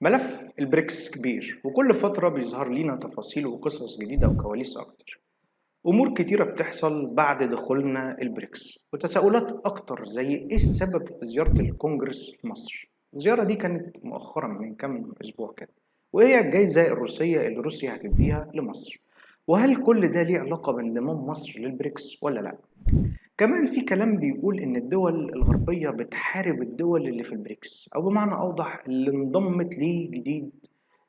ملف البريكس كبير، وكل فترة بيظهر لينا تفاصيل وقصص جديدة وكواليس أكتر. أمور كتيرة بتحصل بعد دخولنا البريكس، وتساؤلات أكتر زي إيه السبب في زيارة الكونجرس لمصر؟ الزيارة دي كانت مؤخرا من كام أسبوع كده، وإيه هي الجايزة الروسية اللي روسيا هتديها لمصر؟ وهل كل ده ليه علاقة بانضمام مصر للبريكس ولا لأ؟ كمان في كلام بيقول إن الدول الغربية بتحارب الدول اللي في البريكس، أو بمعنى أوضح اللي انضمت ليه جديد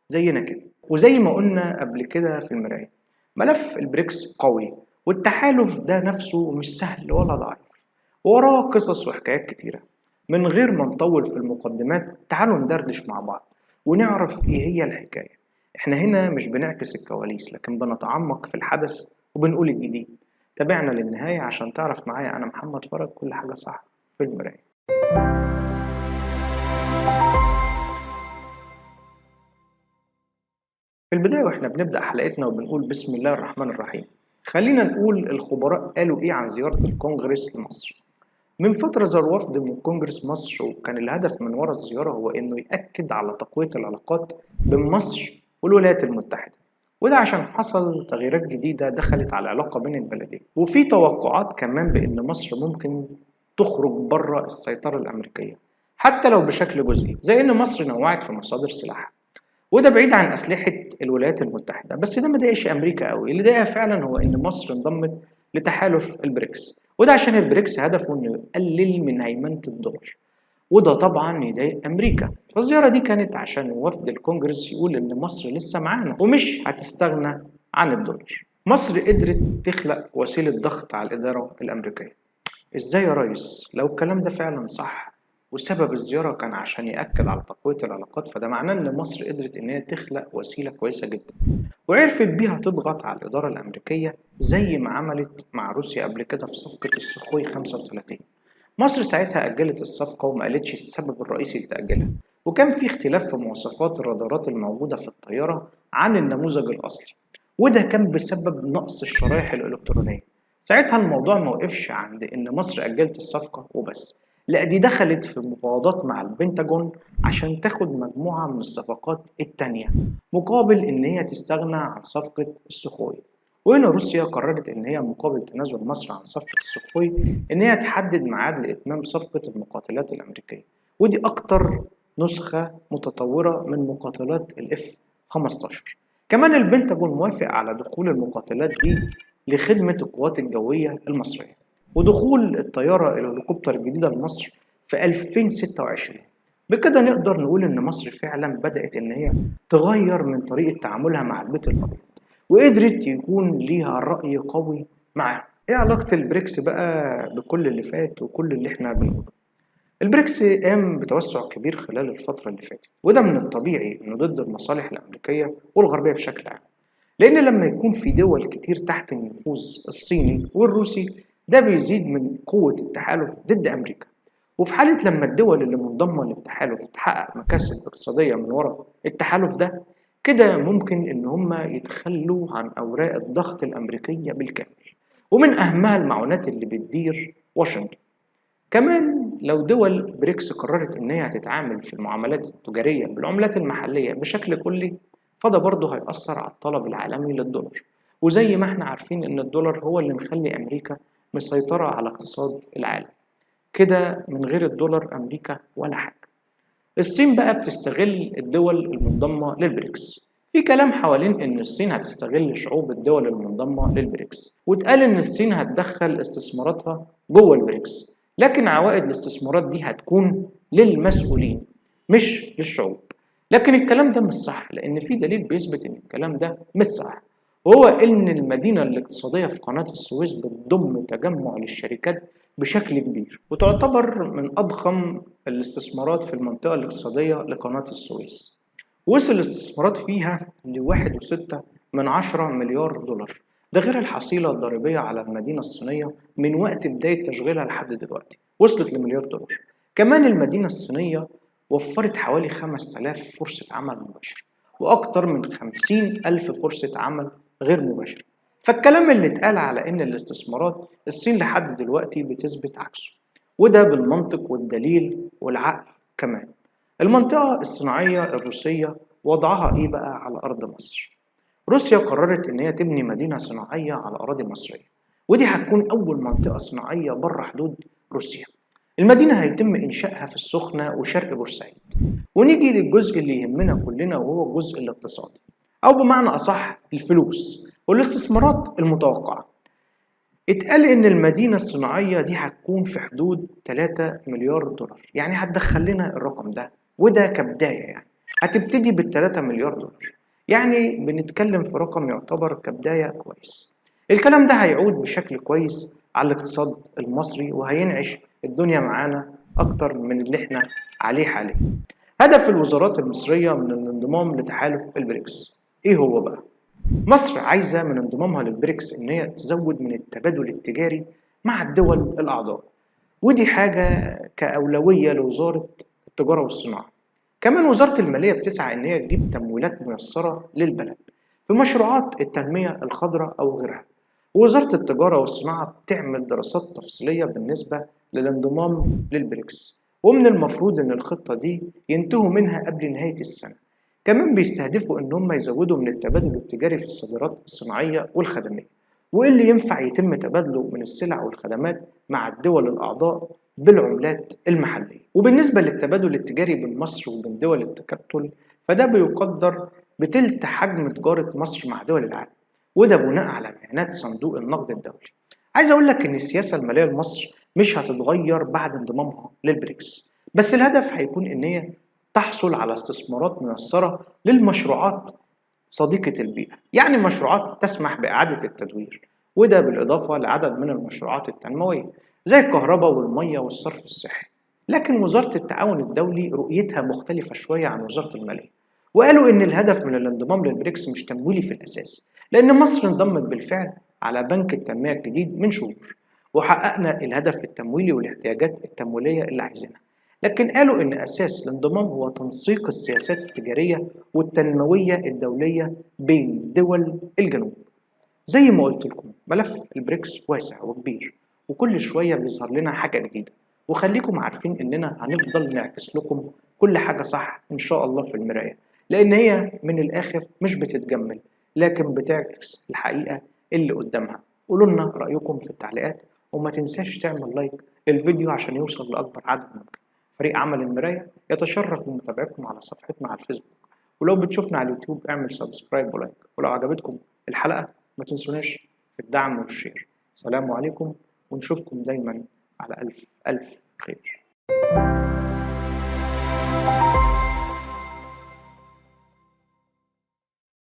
زينا كده. وزي ما قلنا قبل كده في المراية، ملف البريكس قوي، والتحالف ده نفسه مش سهل ولا ضعيف، وراه قصص وحكايات كتيرة. من غير ما نطول في المقدمات، تعالوا ندردش مع بعض ونعرف إيه هي الحكاية. إحنا هنا مش بنعكس الكواليس، لكن بنتعمق في الحدث وبنقول الجديد. تابعنا للنهاية عشان تعرف معايا أنا محمد فرج كل حاجة صح في المراية. في البداية وإحنا بنبدأ حلقتنا وبنقول بسم الله الرحمن الرحيم، خلينا نقول الخبراء قالوا إيه عن زيارة الكونجرس لمصر. من فترة زار وفد من الكونجرس مصر، وكان الهدف من وراء الزيارة هو إنه يأكد على تقوية العلاقات بين مصر والولايات المتحدة، وده عشان حصل تغييرات جديدة دخلت على العلاقة بين البلدين، وفي توقعات كمان بإن مصر ممكن تخرج بره السيطرة الأمريكية حتى لو بشكل جزئي، زي إن مصر نوعت في مصادر سلاحها، وده بعيد عن أسلحة الولايات المتحدة. بس ده ما ضايقش أمريكا قوي، اللي ضايقها فعلا هو إن مصر انضمت لتحالف البريكس، وده عشان البريكس هدفه إنه يقلل من هيمنة الدولار، وده طبعا يضايق أمريكا. فالزيارة دي كانت عشان وفد الكونجرس يقول إن مصر لسه معانا ومش هتستغنى عن الدولار. مصر قدرت تخلق وسيلة ضغط على الإدارة الأمريكية. إزاي يا ريس؟ لو الكلام ده فعلا صح وسبب الزيارة كان عشان يأكد على تقوية العلاقات، فده معناه إن مصر قدرت إن هي تخلق وسيلة كويسة جدا وعرفت بيها تضغط على الإدارة الأمريكية زي ما عملت مع روسيا قبل كده في صفقة السخوي 35. مصر ساعتها أجلت الصفقة وما قالتش السبب الرئيسي لتأجيلها، وكان في اختلاف في مواصفات الرادارات الموجودة في الطيارة عن النموذج الأصلي، وده كان بسبب نقص الشرايح الإلكترونية. ساعتها الموضوع ما وقفش عند إن مصر أجلت الصفقة وبس، لا دي دخلت في مفاوضات مع البنتاجون عشان تاخد مجموعة من الصفقات التانية مقابل إن هي تستغنى عن صفقة السخوي. وهنا روسيا قررت إن هي مقابل تنازل مصر عن صفقة السخوي إن هي تحدد ميعاد لإتمام صفقة المقاتلات الأمريكية، ودي أكتر نسخة متطورة من مقاتلات الإف 15. كمان البنتاجون موافق على دخول المقاتلات دي لخدمة القوات الجوية المصرية، ودخول الطيارة الهليكوبتر الجديدة لمصر في 2026. بكده نقدر نقول إن مصر فعلا بدأت إن هي تغير من طريقة تعاملها مع البيت الأبيض، وقدرت يكون ليها رأي قوي معاه. إيه علاقة البريكس بقى بكل اللي فات وكل اللي إحنا بنقوله؟ البريكس قام بتوسع كبير خلال الفترة اللي فاتت، وده من الطبيعي إنه ضد المصالح الأمريكية والغربية بشكل عام، لأن لما يكون في دول كتير تحت النفوذ الصيني والروسي ده بيزيد من قوة التحالف ضد أمريكا. وفي حالة لما الدول اللي منضمة للتحالف تحقق مكاسب اقتصادية من وراء التحالف ده، كده ممكن إن هم يتخلوا عن أوراق الضغط الأمريكية بالكامل، ومن أهمها المعونات اللي بتدير واشنطن. كمان لو دول بريكس قررت إن هي هتتعامل في المعاملات التجارية بالعملات المحلية بشكل كلي، فده برضه هيأثر على الطلب العالمي للدولار، وزي ما احنا عارفين إن الدولار هو اللي مخلي أمريكا مسيطرة على اقتصاد العالم. كده من غير الدولار أمريكا ولا حاجة. الصين بقى بتستغل الدول المنضمة للبريكس. في كلام حوالين إن الصين هتستغل شعوب الدول المنضمة للبريكس، واتقال إن الصين هتدخل استثماراتها جوه البريكس، لكن عوائد الاستثمارات دي هتكون للمسؤولين مش للشعوب. لكن الكلام ده مش صح، لأن في دليل بيثبت إن الكلام ده مش صح، وهو إن المدينة الاقتصادية في قناة السويس بتضم تجمع للشركات بشكل كبير، وتعتبر من أضخم الاستثمارات في المنطقة الاقتصادية لقناة السويس. وصل الاستثمارات فيها ل 1.6 مليار دولار، ده غير الحصيلة الضريبية على المدينة الصينية من وقت بداية تشغيلها لحد دلوقتي وصلت لمليار دولار. كمان المدينة الصينية وفرت حوالي 5000 فرصة عمل مباشرة، وأكتر من 50,000 فرصة عمل غير مباشرة. فالكلام اللي اتقال على إن الاستثمارات الصين لحد دلوقتي بتثبت عكسه، وده بالمنطق والدليل والعقل كمان. المنطقة الصناعية الروسية وضعها إيه بقى على أرض مصر؟ روسيا قررت إن هي تبني مدينة صناعية على أراضي مصرية، ودي هتكون أول منطقة صناعية بره حدود روسيا. المدينة هيتم إنشائها في السخنة وشرق بورسعيد. ونيجي للجزء اللي يهمنا كلنا وهو الجزء الاقتصادي، أو بمعنى أصح الفلوس والاستثمارات المتوقعة. اتقال إن المدينة الصناعية دي هتكون في حدود 3 مليار دولار، يعني هتدخل لنا الرقم ده، وده كبداية، يعني هتبتدي بال3 مليار دولار، يعني بنتكلم في رقم يعتبر كبداية كويس. الكلام ده هيعود بشكل كويس على الاقتصاد المصري وهينعش الدنيا معانا أكتر من اللي احنا عليه حاليا. هدف الوزارات المصرية من الانضمام لتحالف البريكس ايه هو بقى؟ مصر عايزة من انضمامها للبريكس ان هي تزود من التبادل التجاري مع الدول الأعضاء، ودي حاجة كأولوية لوزارة التجارة والصناعة. كمان وزارة المالية بتسعى ان هي تجيب تمويلات ميسرة للبلد في مشروعات التنمية الخضراء أو غيرها. ووزارة التجارة والصناعة بتعمل دراسات تفصيلية بالنسبة للانضمام للبريكس، ومن المفروض ان الخطة دي ينتهوا منها قبل نهاية السنة. كمان بيستهدفوا ان هم يزودوا من التبادل التجاري في الصادرات الصناعية والخدمية، وايه اللي ينفع يتم تبادله من السلع والخدمات مع الدول الأعضاء بالعملات المحلية. وبالنسبة للتبادل التجاري بين مصر وبين دول التكتل، فده بيقدر بتلت حجم تجارة مصر مع دول العالم، وده بناء على بيانات صندوق النقد الدولي. عايز أقول لك إن السياسة المالية لمصر مش هتتغير بعد انضمامها للبريكس، بس الهدف هيكون إن هي تحصل على استثمارات ميسرة للمشروعات صديقة البيئة، يعني مشروعات تسمح بإعادة التدوير، وده بالإضافة لعدد من المشروعات التنموية زي الكهرباء والمية والصرف الصحي. لكن وزارة التعاون الدولي رؤيتها مختلفة شوية عن وزارة المالية، وقالوا إن الهدف من الانضمام للبريكس مش تمويلي في الأساس، لأن مصر انضمت بالفعل على بنك التنمية الجديد من شهور، وحققنا الهدف التمويلي والاحتياجات التمويلية اللي عايزينها. لكن قالوا إن أساس الانضمام هو تنسيق السياسات التجارية والتنموية الدولية بين دول الجنوب. زي ما قلت لكم ملف البريكس واسع وكبير، وكل شوية بيظهر لنا حاجة جديدة، وخليكم عارفين إننا هنفضل نعكس لكم كل حاجة صح إن شاء الله في المراية، لأن هي من الآخر مش بتتجمل لكن بتعكس الحقيقة اللي قدامها. قولوا لنا رأيكم في التعليقات، وما تنساش تعمل like للفيديو عشان يوصل لأكبر عدد ممكن. فريق عمل المراية يتشرف بمتابعتكم على صفحتنا على الفيسبوك، ولو بتشوفنا على اليوتيوب اعمل subscribe و like، ولو عجبتكم الحلقة ما تنسوناش في الدعم وال share. سلام عليكم، ونشوفكم دايما على ألف ألف خير.